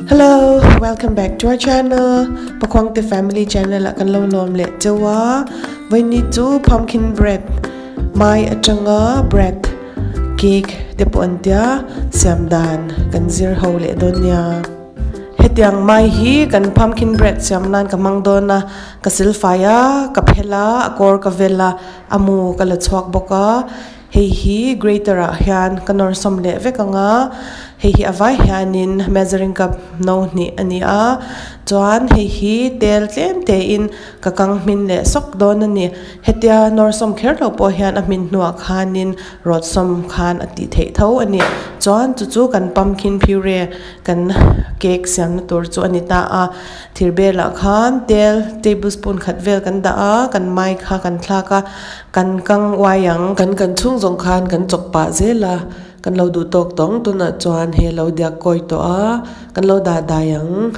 Hello, welcome back to our channel. Pakhuangte family channel ah kan lo lawm leh cheu a. Vawiini chu pumpkin bread mai atanga bread cake te pawh an tia siam dan kan zir ho leh dawn nia. Hetiang mai hi kan pumpkin bread siam nan ka hmang dawn a, ka silfai a, ka phel a, a kawr ka vel a, a mu ka la chhuak bawk a. Hei hi grater ah hian ka nawr sawm leh vek ang a, hei hi a vai hianin measuring cup no hnih a ni a, chuan hei hi tel tlem te in ka kang hmin leh sawk dawn a ni. Hetia nawr sawm kher loh pawh hian a hmin hnuah khanin rawt sawm khan a tih theih tho a ni. Chuan chu chu kan pumpkin puree kan cake siamna tur chu a ni ta a, thir belah khan tel tablespoon khat vel kan dah a, kan mai kha kan thlak a. Kan kang uai ang. Kan kan chhung zawng khan kan chawk pah zel a, kan lo duh tawk tawng tunah chuan he lo diak kawi tawh a, kan lo dah dai ang.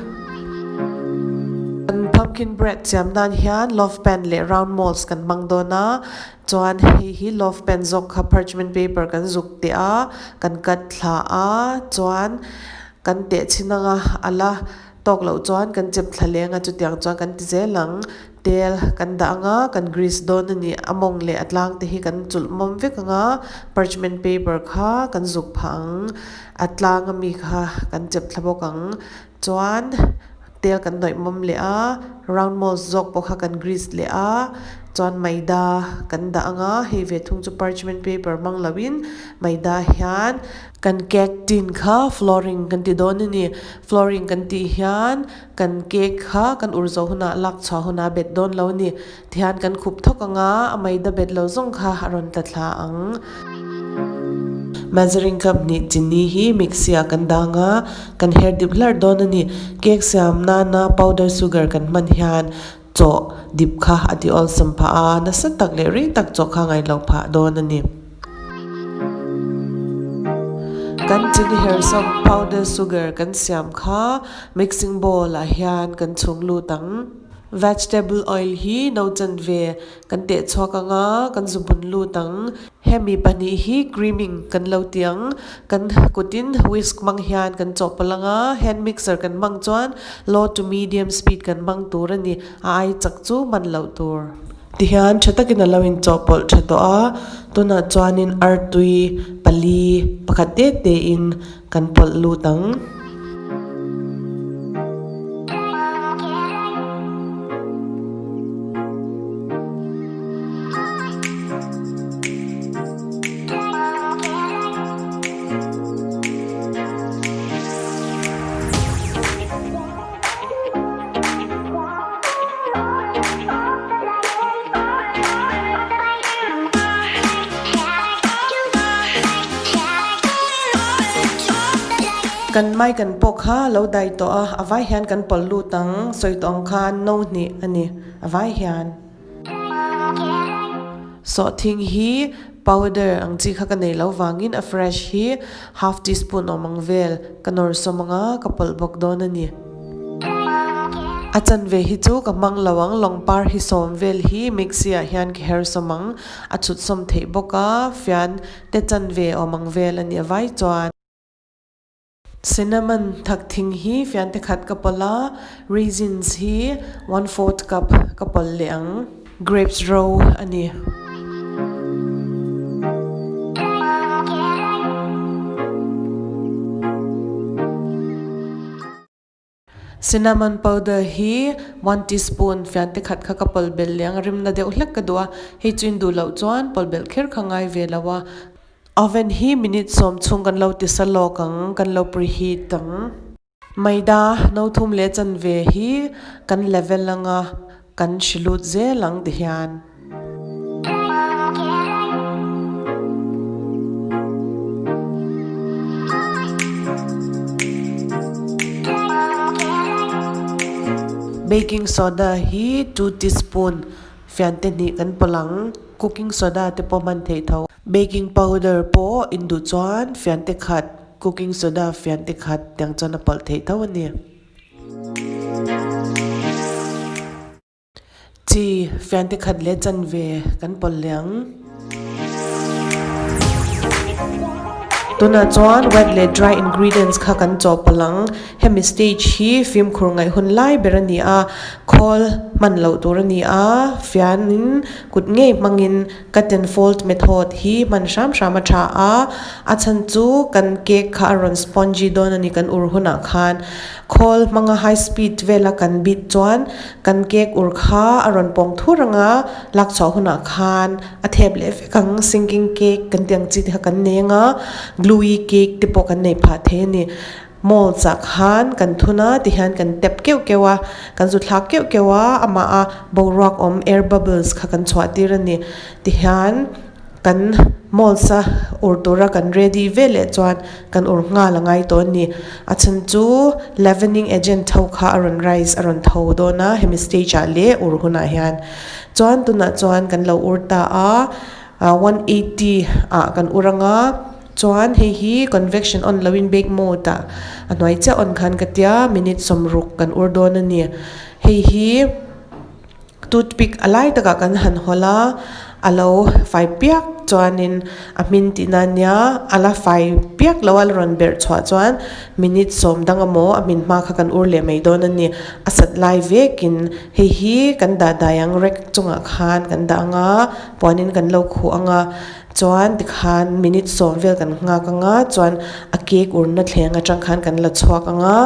Kan pumpkin bread siam nan hian loaf pan leh round molds kan hmang dawn a, chuan hei hi loaf pan zawk kha parchment paper kan zuk teh a, kan cut thla a, chuan kan teh chhin anga a la tawk loh chuan kan chep thla leng a, chutiang chuan kan ti zel ang. Tel kan dah ang a, kan grease dawn a ni. A mawng leh a tlang te hi kan chulh mawm vek ang a, parchment paper kha kan zuk phah ang, a tlang ami kha kan chep thla bawk ang. Chuan tel kan hnawih mawm leh a, round mold zawk pawh kha kan grease leh a, chuan maida kan dah ang a, hei ve thung chu parchment paper hmang lo in maida hian kan cake tin kha flooring kan ti dawn a ni. Flooring kan tih hian Kan cake kha kan ur zawh hunah lak chhuah hunah bet dawn lo ni. Tihian kan khup thawk ang a, a maida bet lo zawng kha a rawn tla thla ang. Measuring cup hnih chini hi mixie ah kan dang a, kan her dip hlarh dawn a ni. Cake siam nana powder sugar kan hman hian chaw dip kha a ti awlsam phah a, nasa tak leh rei tak chaw kha ngaihloh phah dawn a ni. Kan chini hersawm powder sugar kan siam kha mixing bowl ah hian kan chhung lut ang. Vegetable oil hi no chanve kan teh chhuak ang a, kan zu bun lut ang. Hemi pahnih hi creaming kan lo ti ang. Kan kutin whisk hmang hian kan chawhpawlh ang a, hand mixer kan hmang chuan low to medium speed kan hmang tur a ni, a ai chak chu hman loh tur. Tihian tha takin a lo inchawhpawlh tha tawh a, tunah chuanin artui pali pakhat te te in kan pawlh lut ang. Kan mai kan pawh kha lo dai tawh a, a vai hian kan pawlh lut ang, sawi tawh ang khan no hnih a ni, a vai hian. Sawhthing hi powder ang chi kha ka nei lo vangin a fresh hi half teaspoon awm ang vel ka nawr sawm ang a, ka pawlh bawk dawn a ni. A chanve hi chu ka hmang lo ang, lawngpar hi sawm vel hi mixie ah hian ka her sawm ang, a chhut sawm theih bawk a, fian te chanve awm ang vel a ni a vai chuan. Cinnamon thak thing hi fiante khat ka pawlh a, raisins hi 1/4 cup ka pawlh leh ang, grapes ro a ni. Cinnamon powder hi one teaspoon fiante khat kha ka pawlh belh leh ang, rimna deuh hlek ka duh a, hei chu in duh loh chuan pawlh belh kher kha ngai ve lo a. Oven hi minute sawm chhung kan lo ti sa lawk ang, kan lo preheat ang. Maida no thum leh chanve hi kan level anga kan hri lut zel ang ti hian. Baking soda hi 2 teaspoon fiante hnih kan pawlh ang. Cooking soda te pawh hman theih tho. Baking powder pawh in duh chuan fiante khat cooking soda fiante khat tiang chuan a pawlh theih tho a ni. Chi fiante khat leh chanve kan pawlh leh ang. Tunah chuan wet leh dry ingredients kha kan chawhpawlh ang. Hemi stage hi fimkhur ngaih hun lai ber a ni a, khawl hman loh tur a ni a, fianin kut ngei hmangin cut and fold method hi hman hram hram a tha a, a chhan chu kan cake kha a rawn spongy dawn a ni kan ur hunah khan. Khawl hmanga high speed vela kan bit chuan kan cake ur kha a rawn pawng thur anga lak chhuah hunah khan a thep leh vek ang sinking cake kan tih ang chi te kha kan nei anga gluey cake te pawh kan nei phah thei a ni. Mold ah khan kan thun a tihian kan tap keuh keuh a kan zu thlak keuh keuh a amah a boruak awm air bubbles kha kan chhuah tir a ni tihian kan mold a ur tura kan ready veleh chuan kan ur nghal a ngai tawh a ni a chhan chu leavening agent ho kha a rawn rise a rawn tho dawn a hemi stage ah leh ur hunah hian chuan tunah chuan kan lo ur ta a 180 ah kan ur anga. Chuan hei hi convection on loin bake mode ah a hnuai chiah on khan ka tia minute sawmruk kan ur dawn a ni. Hei hi toothpick a lai takah kan han hawlh a, a lo fai piak chuanin a hmin tihna a nia, a la fai piak lo a la rawn berh chhuah chuan minute sawm dang emaw a hmin hma kha kan ur leh mai dawn a ni. A sat lai vekin hei hi kan dah dai ang rack chungah khan kan dah ang a, puanin kan lo khuh ang a. Chuan tikhan minute sawm vel kan nghak anga chuan a cake urna thleng atang khan kan la chhuak anga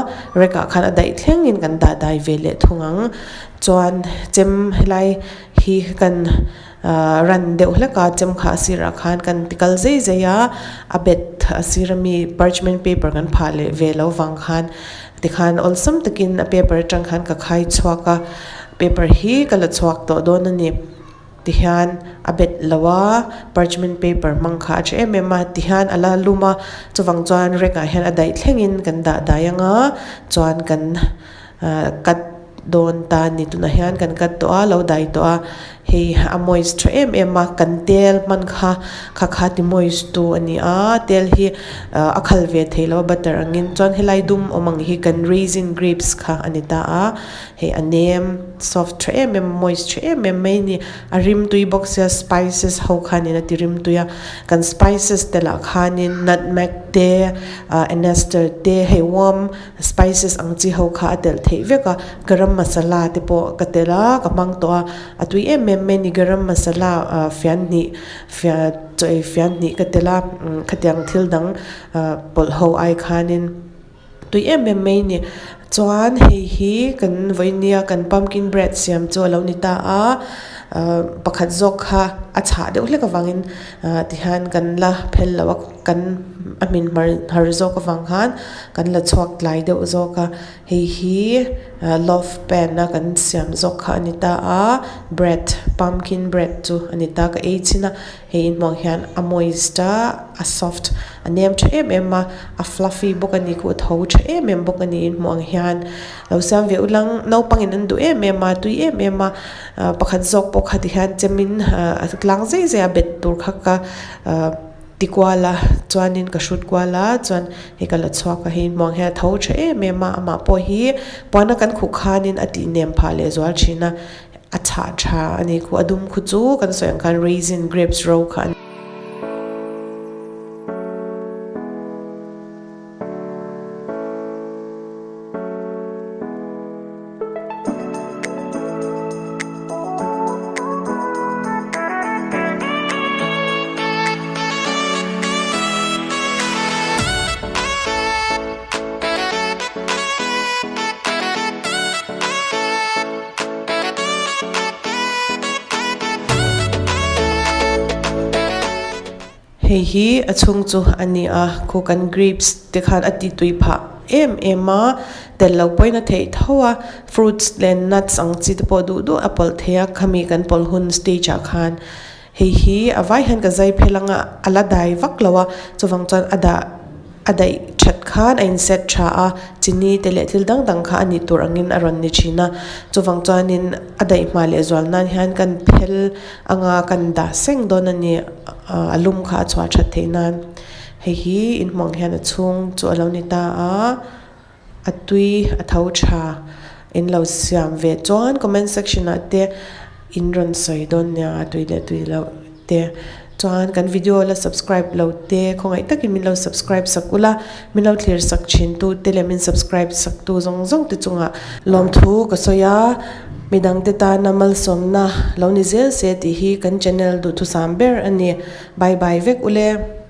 rack ah khan a daih thlengin kan dah dai ve leh thung ang. Chuan chem helai hi kan ahh ran deuh hlek a chem kha a sirah khan kan ti kal zai zai a, a bet a sir ami parchment paper kan phah leh ve lo vang khan tikhan awlsam takin a paper atang khan ka khai chhuak a, paper hi ka la chhuak tawh dawn a ni. Tihian a bet lo a, parchment paper hmang kha a tha em em a, tihian a la lum a, chuvang chuan rack ah hian a daih thlengin kan dah dai ang a, chuan kan ah cut dawn ta a ni tunah hian kan cut tawh a lo dai tawh a, hei a moist tha em em a, kan tel hman kha kha kha ti moist tu a ni a, tel hi ah a khal ve thei lo a butter angin chuan helai dum awm ang hi kan raisin grapes kha a ni ta a. Hei a nem soft tha em em moist tha em em mai a ni. A rimtui bawk sia spices ho khanin a ti rimtui a. Kan spices te lah khanin nutmeg te ah anaster te hei warm spices ang chi ho kha a telh theih vek a. Garam masala te pawh ka telh a ka hmang tawh a. A tui em em mai a ni garam masala ah fian hnih fian chaw ei fian hnih ka telh a khatiang thil dang ah pawlh ho ai khanin. Tui em em mai a ni. Chuan hei hi kan vawinia kan pumpkin bread siam chu a lo ni ta a, ahh pakhat zawk kha a chhah deuh hlek avangin ahh tihian kan la phel lo a kan a hmin hmar har zawk avang khan kan la chhuak tlai deuh zawk a. Hei hi ahh loaf pan a kan siam zawk kha a ni ta a, bread pumpkin bread chu a ni ta ka ei chhin a. Hei in hmuh ang hian a moist a, a soft a nem tha em em a, a fluffy bawk a ni khu a tho tha em em bawk a ni in hmuh ang hian lo siam ve ulang naupangin an duh em em a tui em em a ah pakhat zawk pawh kha ti hian chemin ah a tlang zai zai a bet tur kha ka ah ti kual a chuanin ka hrut kual a chuan hei ka la chhuak a hei in hmuh ang hian a tho tha em em a amah pawh hi puan a kan khuh khanin a tih nem phah leh zual thin a. A chhah tha a ni khu a dum khu chu kan sawi ang khan raisin grapes ro kha a ni. Hei hi a chhung chu a ni a khu kan grapes te khan a ti tui phah em em a tel lo pawhin a theih tho a fruits leh nuts ang chi te pawh duh duh a pawlh thei a khami kan pawlh hun stage ah khan hei hi a vai hian ka zai phel anga a la dai vak lo a chuvang chuan a dah. A daih that khan a in set tha a, chini te leh thil dang dang kha a nih tur angin a rawn ni thin a, chuvang chuanin a daih hma leh zual nan hian kan phel anga kan dah seng dawn a ni a lum kha a chhuah that theih nan hei hi inhmuh ang hian a chhung chu a lo ni ta a, a tui a tho tha in lo siam ve chuan comment section ah te in rawn sawi dawn nia a tui leh tui loh te. Chuan kan video la subscribe lo te khawngaih takin min lo subscribe sak ula, min lo thlir sak thin tu te leh min subscribe sak tu zawng zawng te chungah lawmthu ka sawi a, midang te tana malsawmna lo ni zel se tih hi kan channel duhthusam ber a ni. Bye bye vek ule.